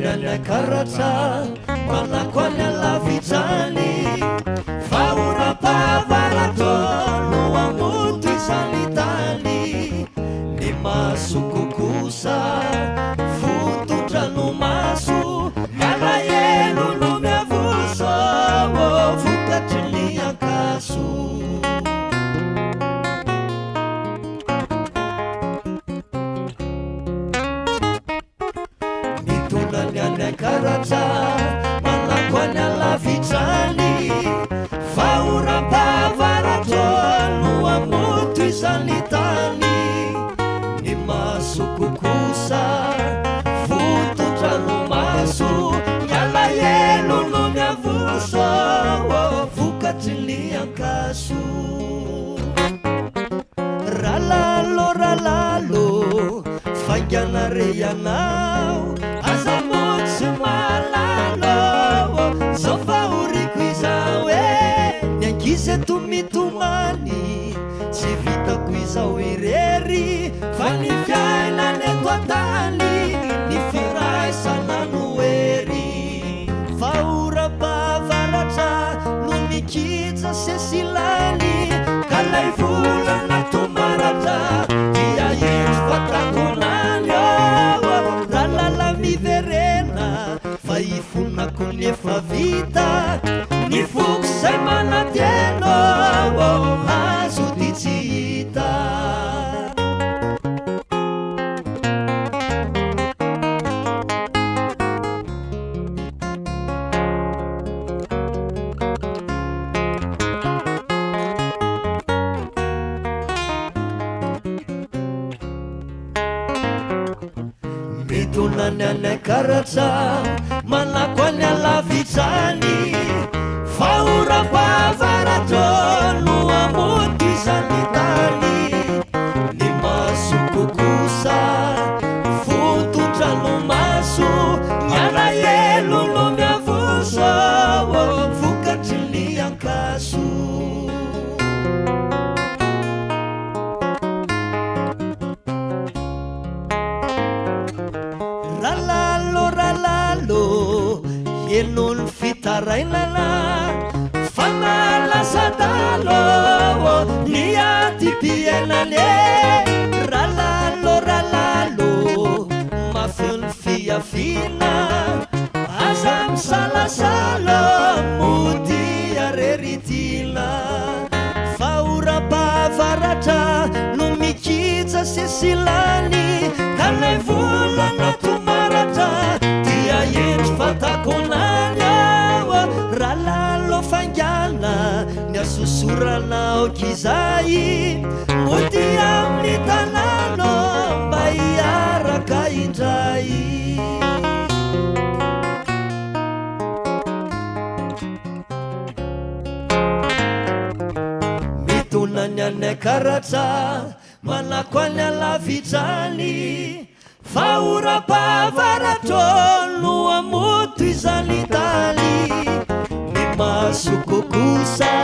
Midona ny any Ankaratra, manako any alavitra any, fa oram-pahavaratra no hamoto izany tany. Ny masoko kosa vonton-dranomaso, ny alahelo no miavoso, vokatry ny ankaso. Mitondra ny any Ankaratra, manako any alavitra any, fa oram-pahavaratra no hamoto izany tany. Ny masoko kosa vonton-dranomaso, ny alahelo no miavoso, vokatry ny ankaso. Ralalo ralalo, faingana re ianao, aza mody tsy mahalala zao fahoriako izao e. Ny ankizy eto mitomany, tsy vitako izao irery, fa ny fiainana eto an-tany, ny firaisana no hery. Fa oram-pahavaratra no mikija sesilany, ka lay volana tomaratra dia indro fa takonany. Oh, ralala miverena, fa ifonako ny efa vita, ny foko izay manantena, oh, azo ty tsy hita. Midona ny any Ankaratra, manako any alavitra any, fa oram-pahavaratra no hamoto izany tany. Ny masoko kosa vonton-dranomaso, ny alahelo no miavoso, vokatry ny ankaso. Ralalo ralalo, heno ny fitarainana, fa mahalasa dalo ny adim-piainana e. Ralalo ralalo, mafy ny fiaviana, aza misalasala, mody arery tiana. Fa oram-pahavaratra no mikija sesilany, ka lay volana tomaratra dia indro fa takonany. Ao ralalo faingana, ny asosorana aoka izay, mody amin'ny tanàna mba hiaraka indray. Midona ny any Ankaratra, manako any alavitra any, fa oram-pahavaratra no hamoto izany tany. Ny masoko kosa